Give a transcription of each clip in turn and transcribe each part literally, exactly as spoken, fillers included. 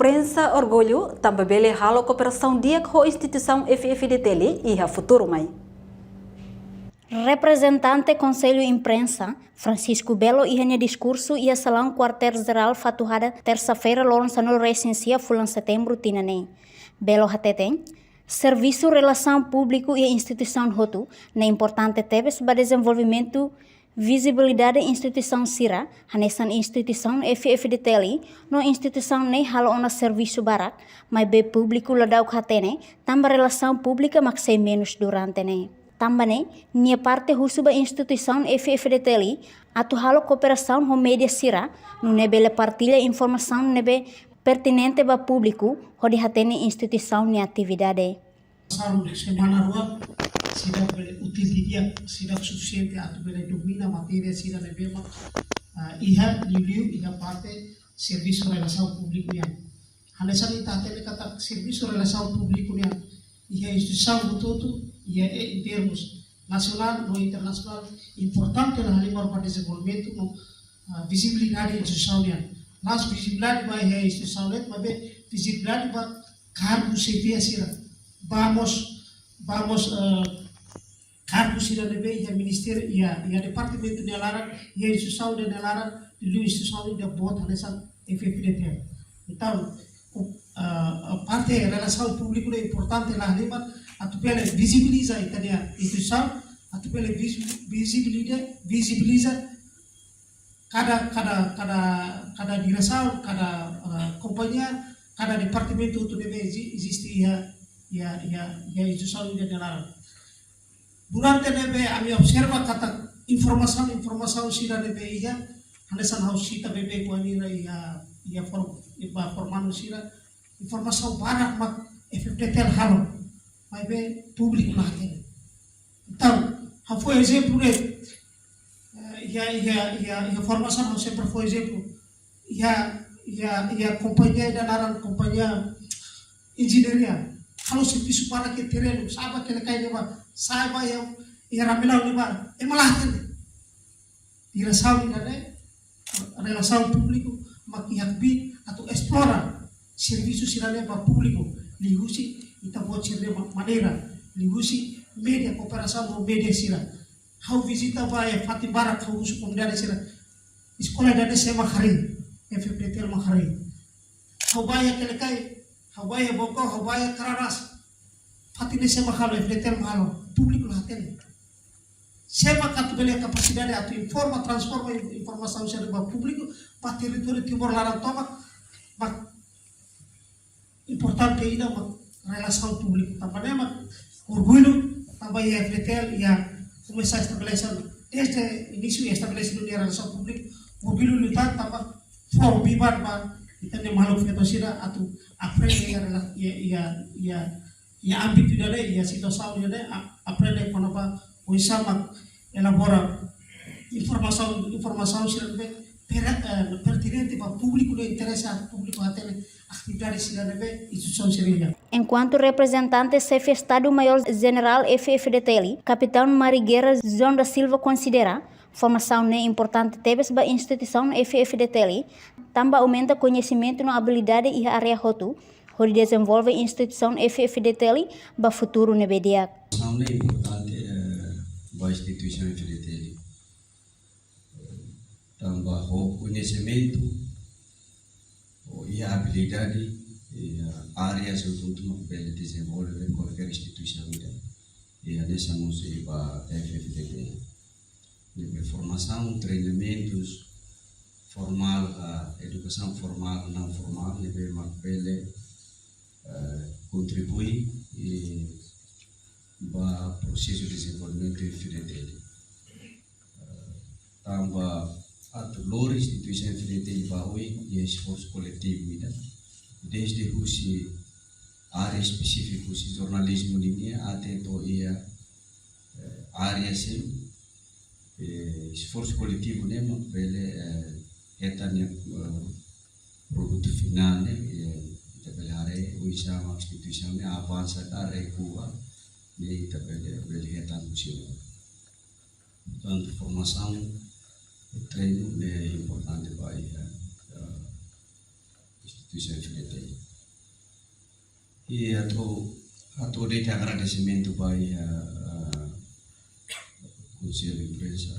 Prensa orgullu tanba bele halo kooperasaun di'ak ho instituisaun F F D T L iha futuru mai. Reprezentante Konsellu Imprensa, Francisco Belo, iha nia diskursu iha Salaun Kuartél Jerál Fatuhada, tersa-feira, loron sanulu-resin-sia fulan Setembru tinan ne'e. Belo hateten, servisu relasaun públiku iha instituisaun hotu ne'e importante tebes ba dezenvolvimentu, vizibilidade instituisaun sira, hanesan instituisaun F F D T L, no instituisaun ne'e halo ona servisu barak, maibé públiku ladauk hatene, tanba relasaun públika mak sei menus durante ne'e. Tanba ne'e, nia parte husu ba instituisaun F F D T L atu halo kooperasaun ho média sira, nune'e bele partilla informasaun ne'ebé pertinente ba públiku, hodi hatene instituisaun nia atividade. Saun semana rua, seidauk bele útil didi'ak, seidauk sufisiente atu bele domina matéria sira ne'ebé mak, ah, iha, liuliu iha parte servisu relasaun públiku nian. Hanesan ita hatene katak servisu relasaun públiku nian iha instituisaun hotu-hotu, iha, eh, iha termus nasionál no internasionál, importante la halimar ba dezenvolvimentu no, ah, vizibilidade instituisaun nian. La'ós vizibilidade ba iha instituisaun nian, maibé vizibilidade ba kargu xefia sira. Ba mós, ba mós, eh, kargu sira ne'ebé iha ministériu, iha, iha departamentu nia laran, iha instituisaun nia laran, liuliu instituisaun ida boot hanesan F F D T L. Entaun, o, ah, ah, parte relasaun públiku ne'e importante la halimar atu bele vizibiliza ita-nia instituisaun, atu bele vizi-, vizibiliza, vizibiliza kada, kada, kada, kada diresaun, kada, ah, kompañia, kada departamentu hotu ne'ebé ezi-, eziste iha, iha, iha, iha instituisaun ida nia laran. Durante ne'ebé ami observa katak informasaun, informasaun sira ne'ebé iha, hanesan ha'u sita beibeik wainhira iha, iha form-, iha formandu sira, informasaun barak mak F F D T L halo, maibé públiku la hatene. Entaun, ha'u fó ezemplu ne'e, eh, iha, iha, iha, iha formasaun ha'u sempre fó ezemplu. Iha, iha, iha kompañia ida naran kompañia enjeñaria. Halo servisu barak iha terrenu, sa'e ba Quelicai ne'ebá, sa'e ba iha, iha Ramelau ne'ebá, ema la hatene. Diresaun ida-ne'e, relasaun públiku, mak iha kbiit atu esplora servisu sira-ne'e ba públiku, liuhusi ita-boot sira-nia ma-, maneira, liuhusi média, kooperasaun ho média sira. Ha'u vizita ba iha fatin barak, ha'u husu komunidade sira. Eskola ida-ne'e sé mak harii, F F D T L mak harii. Ha'u ba iha Quelicai, ha'u ba iha Baucau, ha'u ba iha Cararás. Fatin ne'e sé mak halo, F F D T L mak halo, públiku la hatene. Sé mak atu bele kapasidade atu informa, transforma in-, informasaun sira ba públiku, ba territóriu Timor laran tomak, ba importante ida mak relasaun públiku. Tanba ne'e mak orgullu, tanba iha F D T L iha komesa estabelese, dezde inísiu estabelese ninia relasaun públiku, orgullu liután tanba fó biban ba ita-nia maluk feto sira atu aprende iha rela-, iha, iha, iha, iha ámbitu ida-ne'e, iha situasaun ida-ne'e, a-, aprende kona-ba oinsá mak elabora informasaun, informasaun sira ne'ebé per-, eh, pertinente ba públiku, ne'e interese públiku hatene atividade sira ne'ebé instituisaun sira iha. Enkuantu reprezentante Xefe Estadu Maiór Jenerál F F D T L, Kapitaun Mari Guerra João da Silva konsidera, formasaun ne'e importante tebes ba instituisaun F F D T L, tanba aumenta koñesimentu no abilidade iha área hotu, hodi dezenvolve instituisaun F F D T L ba futuru ne'ebé di'ak. Formasaun ne'e importante, eh, ba instituisaun F F D T L. Tanba ho koñesimentu, ho iha abilidade, iha área hotu-hotu mak bele dezenvolve kualkér instituisaun ida. Iha hanesan mós iha ba F F D T L. Ne'ebé formasaun, treinamentus formál, ah, edukasaun formál, naun formál, ne'ebé mak bele, eh, kontribui, eh, ba prosesu dezenvolvimentu F F D T L. Eh, tanba atu lori instituisaun F F D T L ba oin, iha esforsu koletivu ida. Dezde husi área espesífiku husi jornalizmu ninia até to'o iha, eh, área seluk, eh, esforsu koletivu ne'e mak bele, eh, hetan nia, eh, produtu finál ne'e, eh, ita bele haree oinsá mak instituisaun ne'e avansa ka reku ba, ne'e ita bele, bele hetan husi ona. Portantu, formasaun, treinu ne'e importante ba iha, eh, instituisaun F-FDTL. I atu, atu de'it agradesimentu ba iha, ah, Konsellu Imprensa,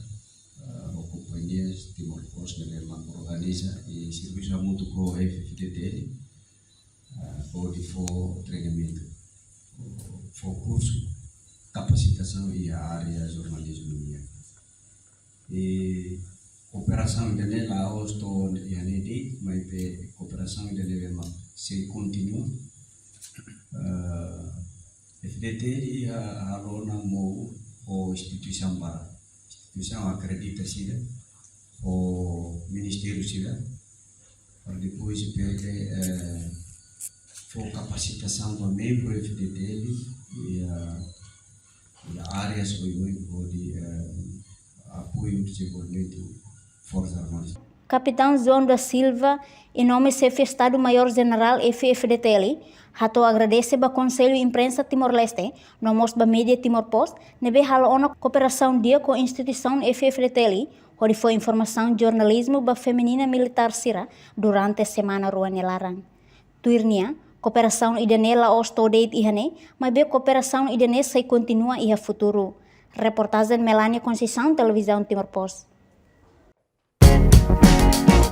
ah, ho kompañia Timor Post ne'ebé mak organiza i servisu hamutuk ho F-FDTL, ah, hodi fó treinamentu, fó kursu kapasitasaun iha área jornalizmu nian. I kooperasaun ida-ne'e la'ós to'o iha ne'e de'it, maibé kooperasaun ida-ne'e mak sei kontinua. Eh, F-FDTL iha halo ona mouk ho instituisaun barak, instituisaun akredita sira, ho ministériu sira, para depois bele, eh, fó kapasitasaun ba membru F-FDTL iha, iha área oioin hodi, eh, apoiu dezenvolvimentu Forsas Armadas. Kapitaun João da Silva, em nome Xefe Estadu-Maiór Jenerál F-FDTL, hato'o agradese ba Konsellu Imprensa Timor-Leste, no mós ba mídia Timor Post, ne'ebé halo ona kooperasaun di'ak ho instituisaun F-FDTL, hodi fó informasaun jornalizmu ba feminina militár sira durante semana rua nia laran. Tuir nia, kooperasaun ida-ne'e la'ós to'o de'it iha ne'e, maibé kooperasaun ida-ne'e sei kontinua iha futuru. Reportajen Melania Conceição, Televizaun Timor Post.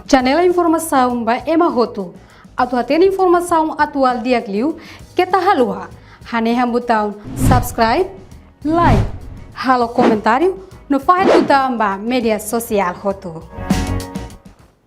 Janela informasaun ba ema hotu. Atu hatene informasaun atuál di'ak liu, keta haluha hanehan butaun subscribe, like, halo komentáriu, no fahe tutan ba média sosiál hotu.